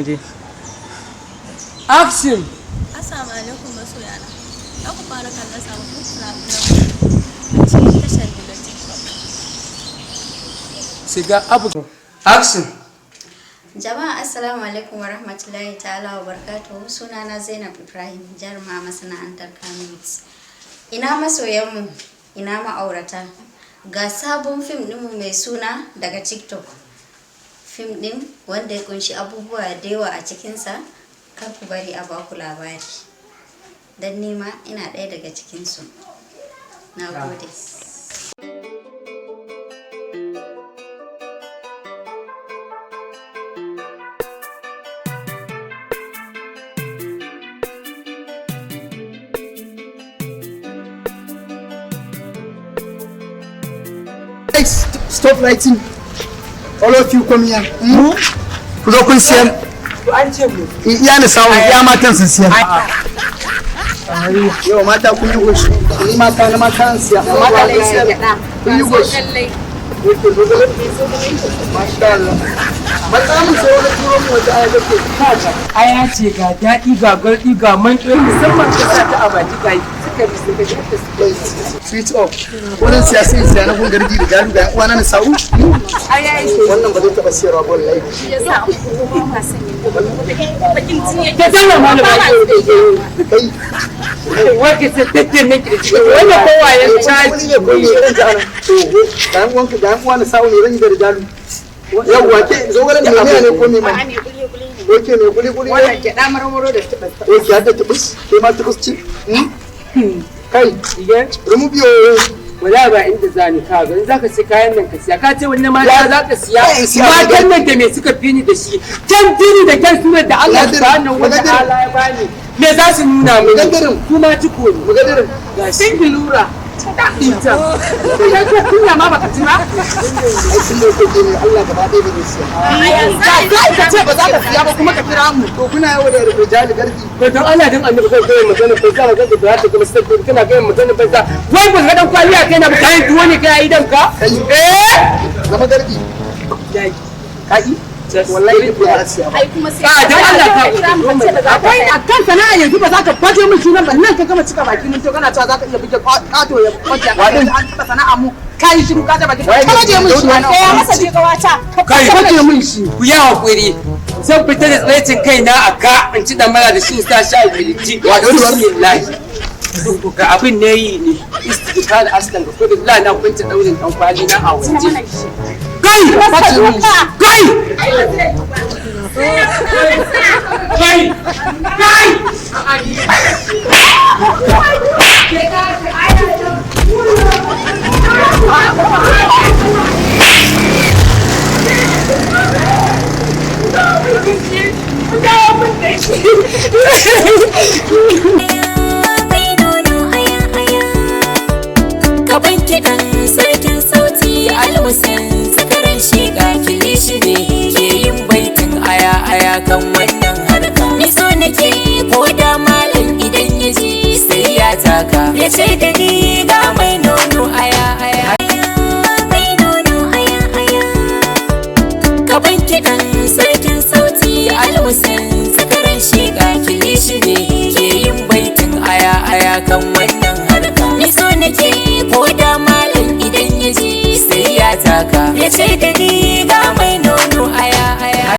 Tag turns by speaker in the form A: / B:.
A: Je. Action!
B: Assalamu alaikum masoyana. Za ku fara kallon sababbin fina-finan a cikin tashar daga TikTok.
A: Shiga abu. Action!
C: Jama'a, assalamu alaikum wa rahmatullahi ta'ala wa barakatuhu. Sunana Zainab Ibrahim, jaruma masana'antar Kannywood. Ina masoyanmu, ina ma'aurata. Ga sabon fim ɗinmu mai suna Daga TikTok. Fim ɗin wanda ya kunshi abubuwa da yawa a cikinsa, kar ku bari a baku labari. Don nima ina ɗaya daga cikinsu. Na gode.
D: Guys, stop writing. All of you come here. Hmm? Ku zo kun siyar.
A: To, an ce mu.
D: Iya na samu, iya matan sun siyar. Yau mata kun yi goshi. Ni mata na mata an siya. Mata kun siyar. Kun yi goshi. Yake zogale? Masha Allah. Matsa mun sai wani turo mu wata aya take.
A: Kaga aya ce, ga daɗi, ga garɗi, ga manƙo, musamman ka sa ta a baki, ga suka bi suka ji da suka yi.
D: Switch off. Wannan siya sai siya na gun gardi da garu ga yan uwana na sa'u.
A: Aya ce.
D: Wannan ba zai taɓa siyarwa ba wallahi.
A: Ta zama malama.
D: Kai.
A: Wake sai tattalin na kirji. Wannan kowa ya caji.
D: Ne ko ne ran jana. Ga yan uwanka, ga yan uwana sa'u ne zan yi da rijalu. Yawwa, ke zogalen da ne ko me mai? Oke, mai kuli kuli ne.
E: Wannan gyaɗa marmaro da tubus.
D: Oke, hadda tubus, ke ma tubus ci? Kai, remove your
A: Wala ba inda za ni. Ka ga in zaka sai kayan nan ka siya, ka ce wani mata za ka siya.
D: Ya, in siya.
A: Matan nan da me suka fi ni da shi? Can fini da kyan sunan da Allah
D: Mugadirin,
A: subhanahu wa
D: mugadirin.
A: ta'ala ya bani, me za su nuna mini?
D: Mugadirin.
A: Kuma ciko ne.
D: Mugadirin.
A: Ga singilura ita ya ce kunya ma baka ci ba.
D: Ai sun da kake ne Allah gaba ɗaya ba zai siya.
E: Za ka ce ba za ka siya ba kuma ka kira mu.
D: To, kuna yawo da rijali gardi.
A: To, don Allah don annabi, kai kai magana ko za ka ga da ta kuma sai kana ga magana banza. Wai ba ka dan kwaliya kai na ba, kayan tuwo ne kai a idan ka.
D: Kai.
A: Eh.
D: Zama gardi.
A: Kai.
D: Wallahi ba za a siya ba.
B: Ai kuma sai
A: A, don Allah ka
B: kira mu ka ce ba za ka
E: Akwai a kan sana'a yanzu ba za ka baje min sunan ba nan, ka gama cika baki mun to kana cewa za ka iya buge ƙato ya kwace a kan an taɓa sana'a mu. Ka yi shiru ka taɓa baki. Ka baje min shi.
B: Tsaya masa je gawata.
A: Kai.
E: Ka baje min shi.
A: Ku yi hakuri, zan fita da tsiraicin kaina a ka in ci damara da shi in sa shi a kirji. Bismillah, ga abin ne yi ne istighfar aslan ga kudin la na kunta daurin dan kwali na a waje. Kai, kai, kai, kai!
F: Mai nono aya aya, kaban kiɗan sarkin sauti Alhussein, zakaran shiga kilishi ne ke yin baitin aya aya kan wannan harka. Ni so nake ko da malam idan ya ji sai ya taka ya ce da ni ga mai nono aya aya. Mai nono aya aya, kaban kiɗan sarkin sauti Alhussein, zakaran shiga kilishi ne ke yin baitin aya aya kan wannan harka. Ni so nake ko da malam idan ya ji sai ya taka ya ce da ni ga